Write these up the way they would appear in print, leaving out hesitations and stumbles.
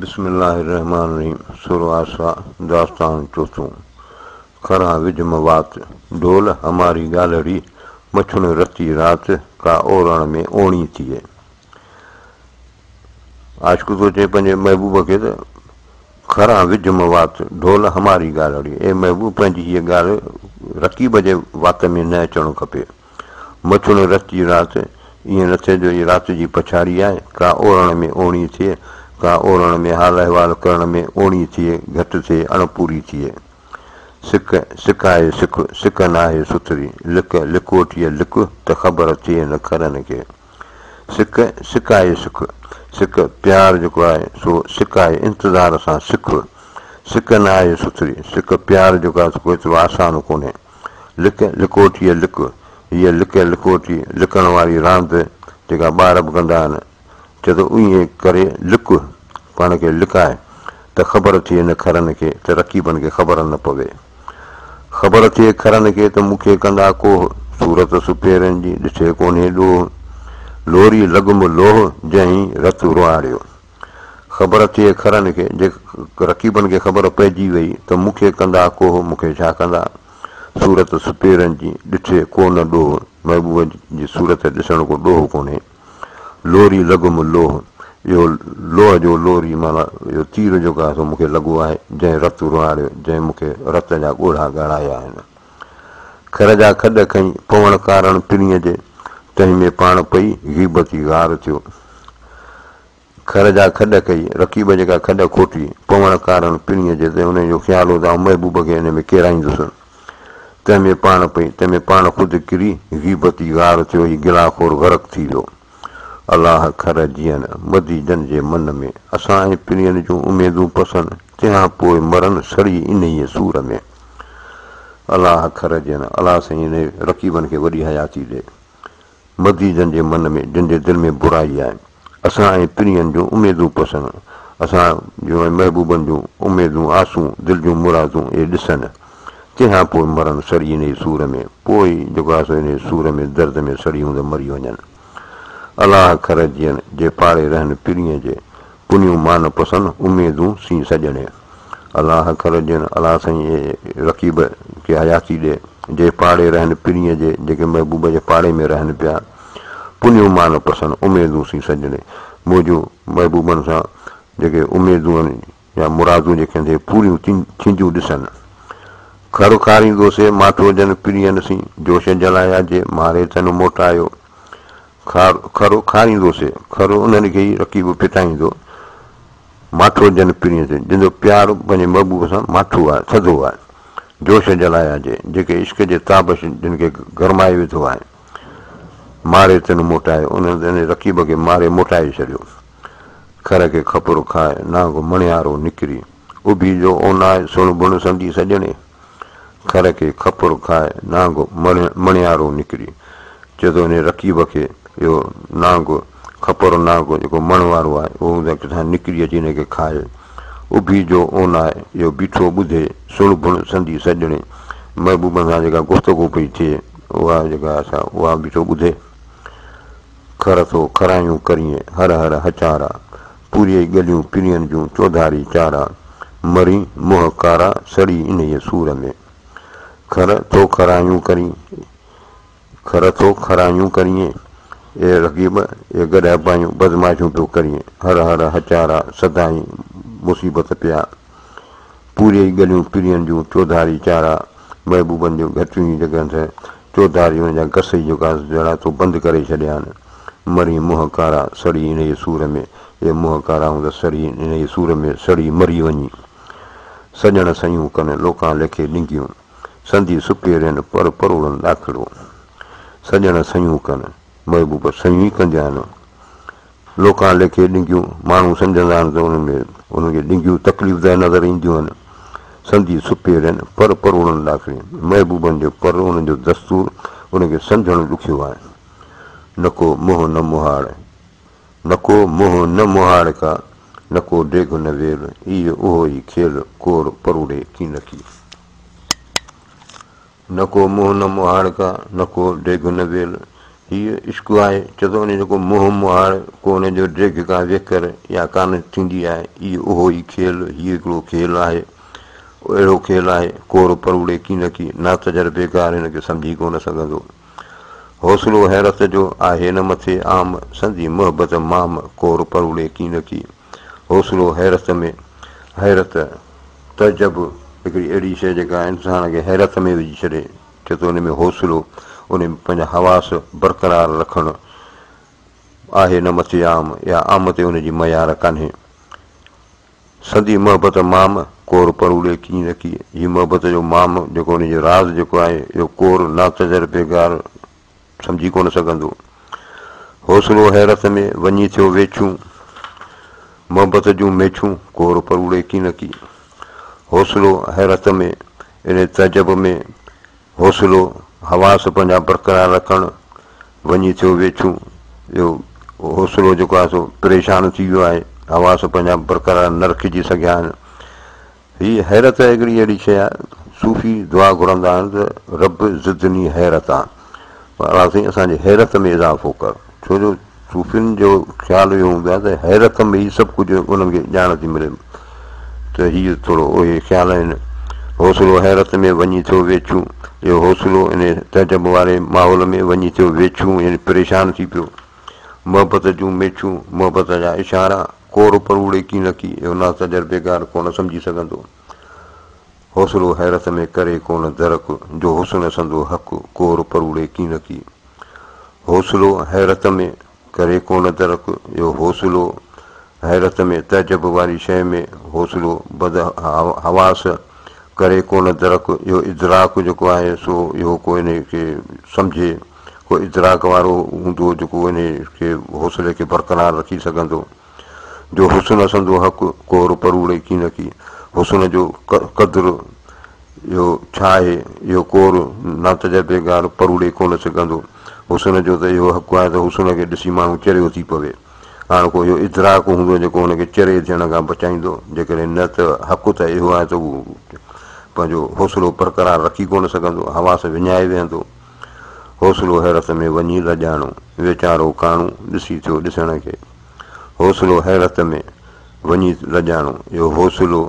بسم الله الرحمٰن الرحيم سر آسا داستان چوٿون کران وجهه م وات ڍول هماري ڳالهڙي مڇڻ رتي رات ڪا اورڻ ۾ اوڻي ٿئي. عاشق ٿو چئي پنهنجي محبوب کي ته کران وجهه م وات ڍول هماري ڳالهڙي اي محبوب پنهنجي هيء ڳالهه رقيب جي وات ۾ نه اچڻ کپي. مڇڻ رت جي رات، ائين نه ٿئي جو هيء رات جي پڇاڙي آهي، ڪا اورڻ ۾ اوڻي ٿئي، ڪا اورڻ ۾ حال احوال ڪرڻ ۾ اوڻي ٿئي، گهٽ ٿئي، اڻ پوري ٿئي. سڪ، سڪ آهي سک، سڪ ناهي سٿري، لڪ، لڪوٽيء لڪ ته خبر ٿئي نه کرن کي. سڪ، سڪ آهي سک، سڪ، پيار جيڪو آهي سو سڪ آهي، انتظار سان سک، سڪ ناهي سٿري، سڪ، پيار جيڪو آهي سو ڪو ايترو آسان ڪونهي. لڪ لڪوٽيء لڪ، هيء لڪ لڪوٽي، لڪڻ واري راند، جيڪا ٻار به ڪندا آهن، چئي ٿو ائين ڪري لڪ، پاڻ کي لڪاء، ته خبر ٿئي نه کرن کي، ته رقيبن کي خبر نه پوي. خبر ٿئي کرن کي ته مون کي ڪندا ڪوهه، صورت سپيرن جي ڏٺي ڪونهي ڏوهه، لوري لڳم لوهه، جنهين رت روئاڙيو. خبر ٿئي کرن کي، جي رقيبن کي خبر پئجي وئي ته مون کي ڪندا ڪوهه، مون کي ڇا ڪندا؟ صورت سپيرن جي، ڏٺي ڪو نه ڏوهه، محبوب جي صورت ڏسڻ ڪو ڏوهه ڪونهي. لوري لڳم لوهه، اهو لوهه جو لوري معنيٰ اهو تير جيڪو آهي سو مون کي لڳو آهي، جنهن رت روئاڙيو، جنهن مون کي رت جا ڳوڙها ڳاڙايا آهن. کر جا کڏ کئين، پوڻ ڪارڻ پرينء جي، تنهن ۾ پاڻ پئي غيبتي غار ٿيو. کر جا کڏ ڪئي، رقيب جيڪا کڏ کوٽي، پوڻ ڪارڻ پرينء جي، تنهن انهيء جو خيال هو ته آئون محبوب کي ان ۾ ڪيرائيندس. تنهن ۾ پاڻ پئي، تنهن ۾ پاڻ خود ڪري، غيبتي غار ٿيو، هي گلاخور غرق ٿي ويو. الله کر جيئن، مدي جن جي من ۾، اسان ۽ پرين جون اميدون پسن، تنهان پوء مرن سڙي انهيء سور ۾. الله کر جيئن، الله سائين انهيء رقيبن کي وڏي حياتي ڏي. مدي جن جي من ۾، جن جي دل ۾ برائي آهي. اسان ۽ پرين جون اميدون پسن، اسان جون ۽ محبوبن جون اميدون، آسون، دل جون مرادون اهي ڏسن، تنهن کان پوء مرن سڙي انهيء سور ۾، پوء ئي جيڪو آهي سو انهيء سور ۾ درد ۾ سڙي هوند مري وڃن. الله کر جيئن، جي پاڙي رهن پرينء جي، پنيون مان پسن، اميدون سين سڄڻي. الله کر جيئن، الله سائين اهي رقيب کي حياتي ڏي، جي پاڙي رهن پرينء جي، جيڪي محبوب جي پاڙي ۾ رهن پيا. پنيون مان پسن، اميدون سين سڄڻي. منهنجون محبوبن سان جيڪي اميدون آهن يا مرادون جيڪي آهن سي پوريون ٿينديون ڏسن. کر کاريندو سي ماٺو جن پرينء سين، جوش جلايا جي ماري تن موٽايو. کر کاريندو سي، کر انهن کي ئي رقيب ڦٽائيندو. ماٺو جن پرينء سين، جن جو پيار پنهنجي محبوب سان ماٺو آهي، ٿڌو آهي. جوش جلايا جي، جيڪي عشق جي تابش جن کي گرمائي وڌو آهي. ماري تن موٽايو، انهن ان رقيب کي ماري موٽائي ڇڏيو. کر کي کپر کاء، نانگ مڻيارو نڪري. اڀي جو اوناء، سڻ بڻ سندي سڄڻي. کر کي کپر کاء، نانگ مڻيارو نڪري. چئي ٿو انهي رقيب کي اهو نانگ، کپر نانگ جيڪو مڻ وارو آهي، اهو هوند ڪٿان نڪري اچي هن کي کائي. اڀي جو اوناء، اهو بيٺو ٻڌي، سڻ بڻ سندي سڄڻي. محبوبن سان جيڪا گفتگو پئي ٿئي، اها جيڪا آهي سا اها بيٺو ٻڌي. کر ٿو کرايون ڪرين، هر هر هچارا. پوريئي ڳليون پرين جون، چوڌاري چارا. مرين منهن ڪارا، سڙي انهيء سور ۾. کر ٿو کرايون ڪرين، کر ٿو کرايون ڪرين، اي رقيب، اي گڏهه پايون، بدمعاشيون پيو ڪرين. هر هر هچارا، سدائين مصيبت پيا. پوريئي ڳليون پرين جون، چوڌاري چارا. محبوبن جون گهٽيون ئي جڳهن تي چوڌاري ان جا گس ئي جيڪا جهڙا تو بند ڪري ڇڏيا آهن. مرين منهن ڪارا، سڙي انهيء سور ۾. اي منهن ڪارا هوند سڙي انهيء سور ۾ سڙي مري وڃي. سڄڻ سيون ڪن، لوڪان ليکي ڏنگيون. سندي سپيرين، پر پروڙن ڏاکڙو. سڄڻ سيون ڪن، محبوب سيون ئي ڪنديا آهن. لوڪان ليکي ڏنگيون، ماڻهو سمجهندا آهن ته انهن ۾ انهن کي ڏنگيون تڪليف ده نظر اينديون آهن. سندي سپيرين، پر پروڙن ڏاکڙي. محبوبن جو پر انهن جو دستور ان کي سمجهڻ ڏکيو آهي. نڪو منهن نه مهاڙ، نڪو منهن نه مهاڙ ڪا، نڪو ڊيگهه نه ويل، ايء اهو ئي کيل، ڪور پروڙي ڪينڪي. نه ڪو منهن نه مهاڙ ڪا، نه ڪو ڊيگهه نه ويل، هيء عشق آهي، چئي ٿو ان جو ڪو منهن مهاڙ، ڪو ان جو ڊيگهه ڪا ويڪر اها ڪانه ٿيندي آهي. هيء اهو ئي کيل، هيء هڪڙو کيل آهي، اهڙو کيل آهي، ڪور پروڙي ڪينڪي، ناتجربيڪار هن کي سمجهي ڪونه سگهندو. حوصلو حيرت جو آهي نه مٿي عام، سندي محبت مام، ڪور پروڙي ڪينڪي. حوصلو حيرت ۾، حيرت، تعجب، هڪڙي اهڙي شيء جيڪا انسان کي حيرت ۾ وجهي ڇڏي. چئي ٿو ان ۾ حوصلو، ان ۾ پنهنجا حواس برقرار رکڻ آهي نه مٿي عام يا عام تي ان جي معيار ڪانهي. سندي محبت مام، ڪور پروڙي ڪين رکي. هي محبت جو مام جيڪو ان جو راز جيڪو آهي اهو ڪور ناتجربيگار سمجهي ڪونه سگهندو. حوصلو حيرت ۾ وڃي ٿيو ويڇون، محبت جون ميڇون ڪور پروڙي ڪينڪي. حوصلو حيرت ۾، انهي تعجب ۾، حوصلو حواس پنهنجا برقرار رکڻ، وڃي ٿيو ويڇون، اهو حوصلو جيڪو آهي سو پريشان ٿي ويو آهي، حواس پنهنجا برقرار نه رکجي سگهيا آهن. هي حيرت هڪڙي اهڙي شيء آهي، صوفي دعا گهرندا آهن ته رب زدني حيرتا، الله سائين اسان جي حيرت ۾ اضافو ڪر، ڇو جو صوفين جو خيال اهو هوندو آهي ته حيرت ۾ ئي سڀ ڪجهه انهن کي ڄاڻ ٿي ملي ته هي ٿورو اهي خيال آهن. حوصلو حيرت ۾ وڃي ٿيو ويڇون، اهو حوصلو ان تعجب واري ماحول ۾ وڃي ٿيو ويڇون يعني پريشان ٿي پيو. محبت جون ميڇون، محبت جا اشارا، ڪور پروڙي ڪينڪي، اهو ناتجربيڪار ڪونه سمجهي سگهندو. حوصلو حيرت ۾ ڪري ڪونه درڪ، جو حسن سندو حق، ڪور پروڙي ڪينڪي. حوصلو حيرت ۾ ڪري ڪونه درڪ، اهو حوصلو حيرت ۾ تعجب واري شيء ۾ حوصلو بد حواس ڪري ڪونه درڪ، اهو ادراڪ جيڪو آهي سو اهو ڪو انهي کي سمجهي، ڪو ادراڪ وارو هوندو جيڪو انهي کي حوصلي کي برقرار رکي سگهندو. جو حسن سندو حق، ڪور پروڙي ڪينڪي. حسن جو قدر اهو ڇا آهي، اهو ڪور ناتجربيڪار پروڙي ڪونه سگهندو. حسن جو ته اهو حق آهي ته حسن کي ڏسي ماڻهو چريو ٿي پوي. هاڻ ڪو اهو ادراڪ هوندو جيڪو هن کي چري ٿيڻ کان بچائيندو، جيڪڏهن نه ته حق ته اهو آهي ته هو پنهنجو حوصلو برقرار رکي ڪونه سگهندو، حواس وڃائي ويهندو. حوصلو حيرت ۾ وڃي لڄاڻو، ويچارو ڪاڻو ڏسي ٿيو ڏسڻ کي. حوصلو حيرت ۾ وڃي لڄاڻو، اهو حوصلو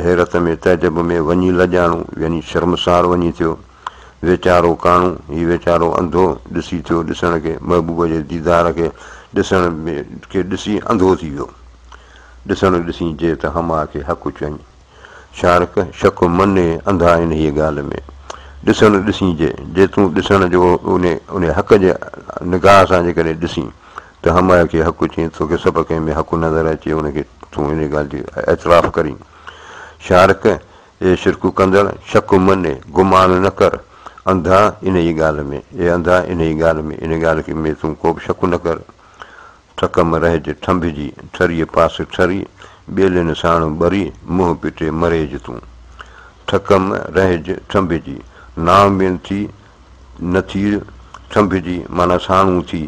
حيرت ۾ تعجب ۾ وڃي لڄاڻو يعني شرمسار وڃي ٿيو. ويچارو ڪاڻو، هي ويچارو انڌو ڏسي ٿيو ڏسڻ کي، محبوب جي ديدار کي ڏسڻ کي ڏسي انڌو ٿي ويو. ڏسڻ ڏسين جي ته هما کي حق چئين. شارڪ، شڪ مني انڌا انهيء ڳالهه ۾. ڏسڻ ڏسين جي، جي تون ڏسڻ جو انهيء حق جي نگاهه سان جيڪڏهن ڏسين ته هما کي حق چئين، توکي سڀ ڪنهن ۾ حق نظر اچي، ان کي تون انهيء ڳالهه جي اعتراف ڪرين. شارڪ، اي شرڪ ڪندڙ! شڪ مني، گمان نه ڪر، انڌا انهيء ڳالهه ۾، اي انڌا انهيء ڳالهه ۾، انهيء ڳالهه ۾ تون ڪوبه شڪ نه ڪر. ٿڪ م رهج ٺنڀجي، ٺريء پاس ٺري، ٻيلين ساڻ ٻري، منهن پٽي مريج تون. ٿڪ م رهج ٺنڀجي، نااميد ٿي نه ٿيء، ٺنڀجي معنيٰ ساڻو ٿي،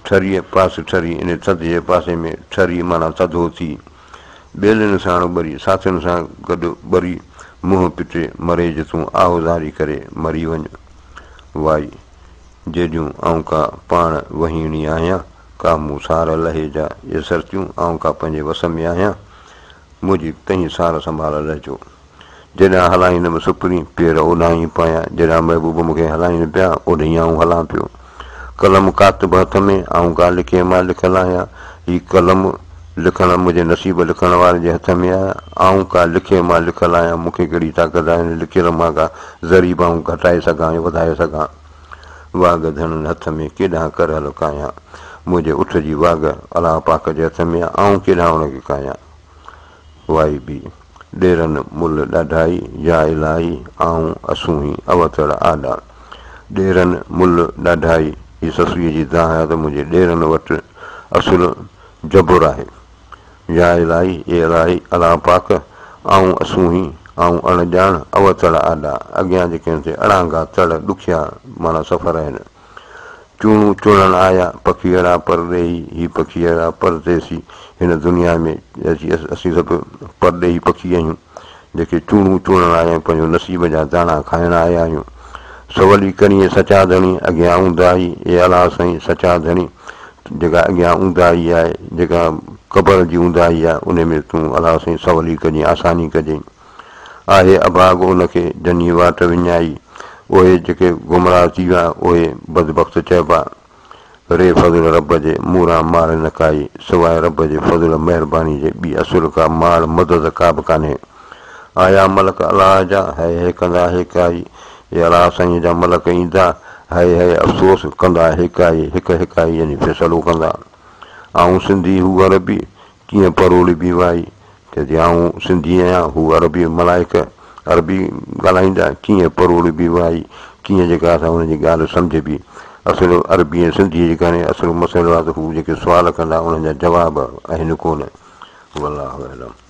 ٺريء پاس ٺري، انهيء ٿڌ جي پاسي ۾ ٺري معنيٰ ٿڌو ٿي. ٻيلين ساڻ ٻري، ساٿين سان گڏ ٻري، منهن پٽي مريج تون، آهوزاري ڪري مري وڃ. وائي، جيڏيون آئون ڪا پاڻ وهيڻي آهيان، ڪا مون سار لهي جا اي سرتيون، آئون ڪا پنهنجي وس ۾ آهيان، منهنجي تنهين سار سنڀال لهجو. جيڏانهن هلائينم سپرين، پير اوڏانهين پايان، جيڏانهن محبوب مون کي هلائين پيا، اوڏهين آئون هلان پيو. قلم ڪاتب هٿ ۾، آئون ڪا لکي مان لکيل آهيان، هي قلم لکڻ منهنجي نصيب لکڻ واري جي هٿ ۾ آهي، آئون ڪا لکي مان لکيل آهيان، مون کي ڪهڙي طاقت آهي هن لکيل مان ڪا ذري به آئون گهٽائي سگهان يا وڌائي سگهان. واڳ ڌڻن هٿ ۾، ڪيڏانهن ڪرهل ڪاهيان. منهنجي اٺ جي واڳ الله پاڪ جي هٿ ۾ آهي، آئون ڪيڏانهن ان کي ڪاهيان. وائي ٻي، ڏيرن مل ڏاڍائي، يا الاهي، آئون اسونهين اوتڙ آڏا. ڏيرن مل ڏاڍائي، هي سسئيء جي دانهن آهي ته منهنجي ڏيرن وٽ اصل جبر آهي. يا الاهي، اي الاهي، الله پاڪ، آئون اسونهين، آئون اڻ ڄاڻ، اوتڙ آڏا، اڳيان جيڪي آهن سي اڙانگا تڙ، ڏکيا معنيٰ سفر آهن. چوڻو چوڻڻ آيا، پکيئڙا پرڏيهي، هي پکيئڙا پرديسي، هن دنيا ۾ اچي اسين سڀ پرڏيهي پکي آهيون، جيڪي چوڻو چوڻڻ آيا آهيون، پنهنجو نصيب جا داڻا کائڻ آيا آهيون. سولي ڪرين سچا ڌڻي، اڳيان اونداهي، اي الله سائين سچا ڌڻي، جيڪا اڳيان اونداهي آهي، جيڪا قبر جي اونداهي آهي، انهي ۾ تون الله سائين سولي ڪجين، آساني ڪجين. آهي اڀاڳ ان کي، جنهين واٽ وڃائي. اهي جيڪي گمراهه ٿي ويا، اهي بدبخت چئبا. ري فضل رب جي، موران مار نه ڪائي، سواء رب جي فضل مهرباني جي ٻي اصل ڪا مار مدد ڪا به ڪانهي. آيا ملڪ الله جا، هئي هئي ڪندا هيڪائي، اي الله سائينء جا ملڪ ايندا، هئي هئي افسوس ڪندا هيڪائي، هڪ هيڪائي يعني فيصلو ڪندا. آئون سنڌي هو عربي، ڪيئن پروڙبي وائي، چئي ٿي آئون سنڌي آهيان، هو عربي ملائڪ عربي ڳالهائيندا، ڪيئن پروڙبي وائي، ڪيئن جيڪا اسان انهن جي ڳالهه سمجهبي. اصل عربي ۽ سنڌيء جي ڪانهي، اصل مسئلو آهي ته هو جيڪي سوال ڪندا انهن جا جواب آهن ڪونه. والله اعلم.